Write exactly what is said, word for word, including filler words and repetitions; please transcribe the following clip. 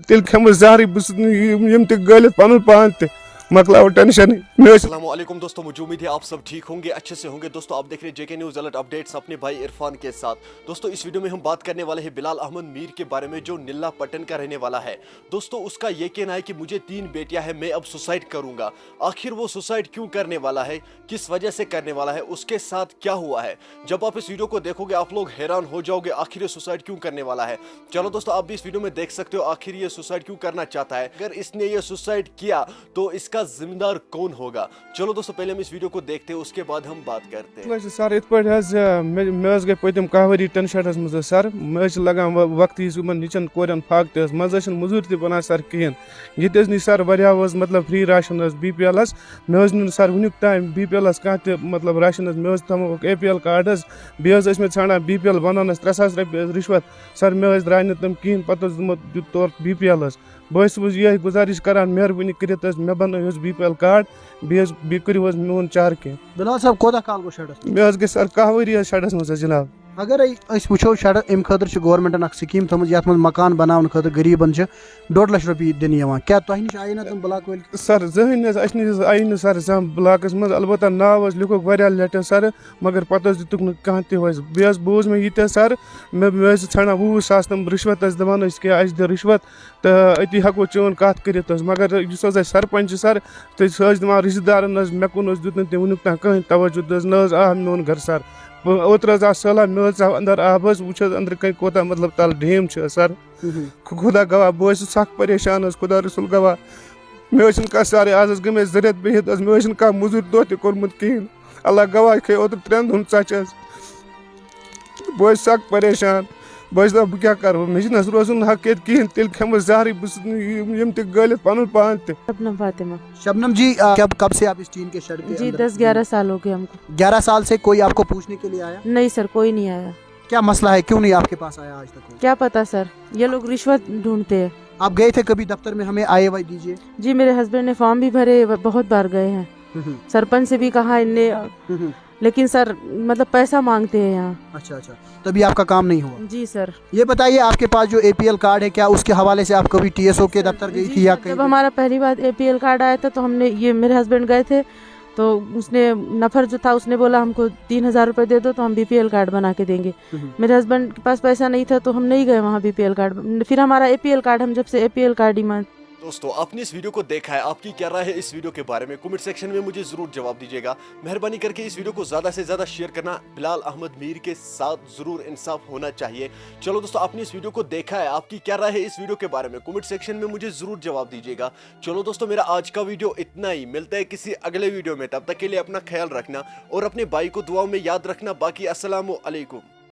تیٚلہِ کھٮ۪مہٕ بہٕ زہرٕے، بہٕ ژھٕنہٕ یِم، یِم تہِ گٲلِتھ پَنُن پان تہِ، مۄکلاوٕ ٹٮ۪نشَنٕے۔ مےٚ ٲسۍ السلام علیکم دوستو، مجھے امید ہے آپ سب ٹھیک ہوں گے، اچھے سے ہوں گے۔ دوستو، آپ دیکھ رہے جے کے نیوز الرٹ اپڈیٹس اپنے بھائی عرفان کے ساتھ۔ دوستو، اس ویڈیو میں ہم بات کرنے والے ہیں بلال احمد میر کے بارے میں، جو نلا پٹن کا رہنے والا ہے۔ دوستو، اس کا یہ کہنا ہے کہ مجھے تین بیٹیاں ہیں، میں اب سوسائڈ کروں گا۔ آخر وہ سوسائڈ کیوں کرنے والا ہے، کس وجہ سے کرنے والا ہے، اس کے ساتھ کیا ہوا ہے؟ جب آپ اس ویڈیو کو دیکھو گے، آپ لوگ حیران ہو جاؤ گے، آخر یہ سوسائڈ کیوں کرنے والا ہے۔ چلو دوستو، آپ بھی اس ویڈیو میں دیکھ سکتے ہو آخر یہ سوسائڈ کیوں کرنا چاہتا ہے۔ اگر اس نے یہ سوسائڈ کیا تو اس کا ذمہ دار کون ہوگا؟ چلو دوستو، پہلے ہم اس ویڈیو کو دیکھتے ہیں، اس کے بعد ہم بات کرتے ہیں۔ سر، یِتھ پٲٹھۍ حظ، آ، مےٚ، مےٚ حظ گٔے پٔتِم کاہ ؤری ٹٮ۪نشَنَس منٛز حظ سر، مےٚ حظ چھِ لَگان وَ-، وقتٕے یُس یِمَن نِچَن کورٮ۪ن فاقہٕ تہِ حظ، منٛزٕ حظ چھِنہٕ مٔزوٗرۍ تہِ بَنان سر کِہیٖنۍ۔ ییٚتہِ حظ نی سر واریاہو حظ مطلب فِرٛی راشَن حظ بی پی ایلَس، مےٚ حظ نیوٗ نہٕ سر وٕنیُک تام بی پی ایلَس کانٛہہ تہِ مطلب راشَن حظ، مےٚ حظ تھوٚومُت اے پی ایل کارڈ حظ، بیٚیہِ حظ ٲسۍ مٕتۍ ژھانٛڈان بی پی ایل بَناونَس ترٛےٚ ساس رۄپیہِ حظ رِشوت، سر مےٚ حظ درٛاے نہٕ تِم کِہیٖنۍ، پَتہٕ حظ دیُتمُت دیُت تورٕ بی پی ایلَس۔ بہٕ حظ چھُس یِہوٚے گُزٲرِش کَران، مہربٲنی کٔرِتھ حظ مےٚ بَنٲیِو حظ بی پی ایل کارڈ، بیٚیہِ حظ، بیٚیہِ کٔرِو حظ میون چارٕ کینٛہہ۔ بِلال صٲب، کوٗتاہ کال گوٚو شَڈَس منٛز؟ مےٚ حظ گٔے سَر کاہ ؤری حظ شَڈَس منٛز حظ جِناب۔ اگرے أسۍ وٕچھو، شَڈٕ، اَمہِ خٲطرٕ چھِ گورنمنٹَن اَکھ سِکیٖم تھٲومٕژ، یَتھ منٛز مکان بَناونہٕ خٲطرٕ غریٖبَن چھِ ڈۄڈ لَچھ رۄپیہِ دِنہٕ یِوان۔ کیٛاہ تۄہہِ نِش آیہِ نا تِم بٕلاک وٲلۍ؟ سَر، زٕہٕنۍ حظ، اَسہِ نِش حظ آیی نہٕ سَر زانٛہہ بٕلاکَس منٛز، البتہ ناو حظ لیوٗکھُکھ واریاہ لَٹہِ سَر، مگر پَتہٕ حظ دِتُکھ نہٕ کانٛہہ تہِ حظ۔ بیٚیہِ حظ بوٗز مےٚ یہِ تہِ سَر، مےٚ، مےٚ حظ چھِ ژھانٛڈان وُہ وُہ ساس تِم رِشوَت حظ دِوان، أسۍ کیٛاہ، اَسہِ دِ رِشوَت۔ تہٕ أتی ہٮ۪کو چٲنۍ کَتھ کٔرِتھ حظ۔ مگر یُس حظ اَسہِ سرپنچ چھُ سَر، تہٕ سُہ حظ دِوان رِشتہٕ دارَن حظ، مےٚ کُن حظ دیُت نہٕ تٔمۍ وٕنیُک تام کٕہٕنۍ توجہ تہٕ حظ، نہ حظ آو میون گَرٕ سَر۔ بہٕ اوترٕ حظ آو سہلاب، مےٚ حظ ژاو اَندَر آب حظ، وٕچھ حظ أنٛدرٕ کَنہِ کوٗتاہ مطلب تَلہٕ ڈیم چھِ حظ سَر۔ خۄ-، خۄدا گواہ، بہٕ حظ چھُس سَخ پریشان حظ، خۄدا رسول گواہ۔ مےٚ حظ چھِنہٕ کانٛہہ سارے، آز حظ گٔے مےٚ زٕ رٮ۪تھ بِہِتھ حظ، مےٚ حظ چھِنہٕ کانٛہہ مٔزوٗرۍ دۄہ تہِ کوٚرمُت کِہیٖنۍ۔ اللہ گواہ کھے اوترٕ ترٛٮ۪ن دۄہَن ژَچہِ حظ۔ بہٕ حظ چھُس سَخ پریشان۔ بہٕ حظ چھُس دَپان، بہٕ کیٛاہ کَرٕ وۄنۍ؟ مےٚ چھِنہٕ حظ روزُن حق ییٚتہِ کِہیٖنۍ، تیٚلہِ کھٮ۪مہٕ بہٕ زہرٕے، بہٕ چھُس نہٕ یِم، یِم تہِ گٲلِتھ پَنُن پان تہِ۔ شبنم فاطمہ۔ شبنم جی، آ، کب، کب سے آپ اس ٹین کے شیڈ کے جی، اندر؟ دس گیارہ سال ہو گئے ہمکو۔ گیارہ سال سے کوئی آپ کو پوچھنے کے لیے آیا؟ نہیں سر، کوئی نہیں آیا۔ کیا مسئلہ ہے، کیوں نہیں آپ کے پاس آیا آج تک کوئی؟ کیا پتا سر، یہ لوگ رشوت ڈھونڈتے ہیں۔ آپ گئے تھے کبھی دفتر میں ہمیں آئے وائی دیجیے؟ جی، میرے ہسبینڈ نے فارم بھی بھرے، وہ بہت بار گئے ہیں۔ ہوں ہوں۔ سرپنچ سے بھی کہا ان نے، ہوں ہوں۔ لیکن سر، مطلب، پیسہ مانگتے ہیں یہاں۔ اچھا اچھا، تبھی آپ کا کام نہیں ہوا؟ جی سر۔ یہ بتائیے، آپ کے پاس جو اے پی ایل کارڈ ہے، کیا اس کے حوالے سے آپ کبھی ٹی ایس او کے دفتر گئی جی تھی یا سر، کہیں جب پہ؟ ہمارا پہلی بار اے پی ایل کارڈ آیا تھا تو ہم نے، یہ میرے ہسبینڈ گئے تھے، تو اس نے، نفر جو تھا، اس نے بولا، ہم کو تین ہزار روپے دے دو تو ہم بی پی ایل کارڈ بنا کے دیں گے۔ ہوں۔ میرے ہسبینڈ کے پاس پیسہ نہیں تھا تو ہم نہیں گئے وہاں بی پی ایل کارڈ۔ پھر ہمارا اے پی ایل کارڈ، ہم جب سے اے پی ایل کارڈ ہی مان دوستو، آپ نے اس ویڈیو کو دیکھا ہے، آپ کی کیا رائے ہے اس ویڈیو کے بارے میں؟ کمنٹ سیکشن میں مجھے ضرور جواب دیجیے گا۔ مہربانی کر کے اس ویڈیو کو زیادہ سے زیادہ شیئر کرنا۔ بلال احمد میر کے ساتھ ضرور انصاف ہونا چاہیے۔ چلو دوستو، آپ نے اس ویڈیو کو دیکھا ہے، آپ کی کیا رائے ہے اس ویڈیو کے بارے میں؟ کمنٹ سیکشن میں مجھے ضرور جواب دیجیے گا۔ چلو دوستو، میرا آج کا ویڈیو اتنا ہی۔ ملتا ہے کسی اگلے ویڈیو میں، تب تک کے لیے اپنا خیال رکھنا اور اپنے بھائی کو دعاؤں میں یاد رکھنا۔ باقی السلام علیکم۔